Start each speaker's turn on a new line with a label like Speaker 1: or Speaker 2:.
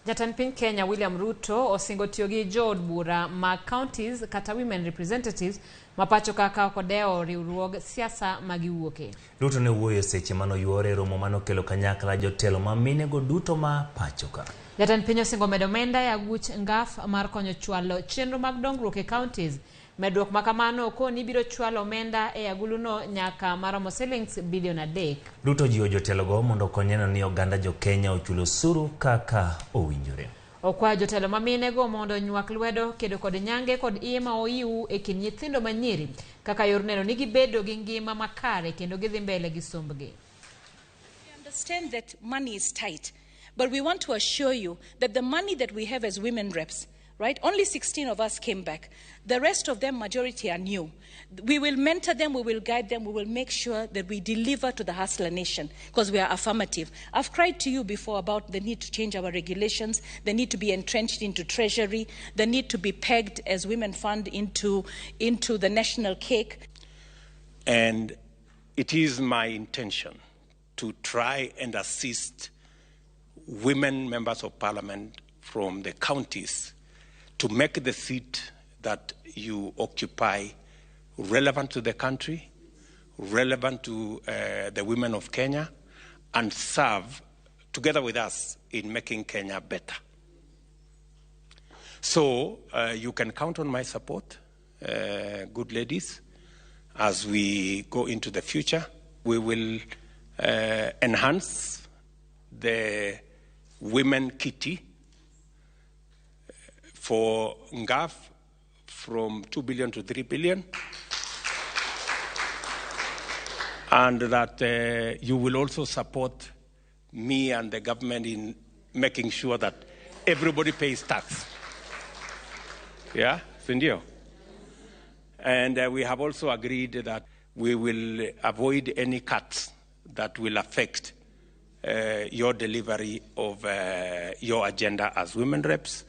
Speaker 1: Jatend piny Kenya William Ruto osingo tiyo gi jood bura mag counties kata women representatives ma pacho ka ka ok odewo riwruog siasa ma giwuoke.
Speaker 2: Ruto ne wuoyo e seche mane oyuore e romo mane okelo kanyakla jotelo ma minego duto ma pacho ka.
Speaker 1: Jatend piny osingo medo omenda e aguch NGAAF mar konyo chwalo chenro mag dongruok e counties. Medruok ma kamano okoni biro chwalo omenda e aguluno nyaka maromo silings bilion 3.
Speaker 2: Ruto ojiwo jotelogo mondo okony neno ni oganda jo Kenya ochulo osuru kaka owinjore.
Speaker 1: Okwayo jotelo ma minego mondo onywak lwedo kedo kod nyange kod iye ma oiw e kind nyithindo ma nyiri kaka yor neno ni gibedo gi ngima makare kendo gidhi mbele gi sombgi.
Speaker 3: We understand that money is tight, but we want to assure you that the money that we have as women reps, right? Only 16 of us came back. The rest of them, majority are new. We will mentor them, we will guide them, we will make sure that we deliver to the hustler nation because we are affirmative. I've cried to you before about the need to change our regulations, the need to be entrenched into treasury, the need to be pegged as women fund into the national cake.
Speaker 4: And it is my intention to try and assist women members of parliament from the counties to make the seat that you occupy relevant to the country, relevant to the women of Kenya, and serve together with us in making Kenya better. So you can count on my support, good ladies, as we go into the future. We will enhance the women kitty for NGAAF from 2 billion to 3 billion, and that you will also support me and the government in making sure that everybody pays tax. Yeah, sindio? And we have also agreed that we will avoid any cuts that will affect your delivery of your agenda as women reps.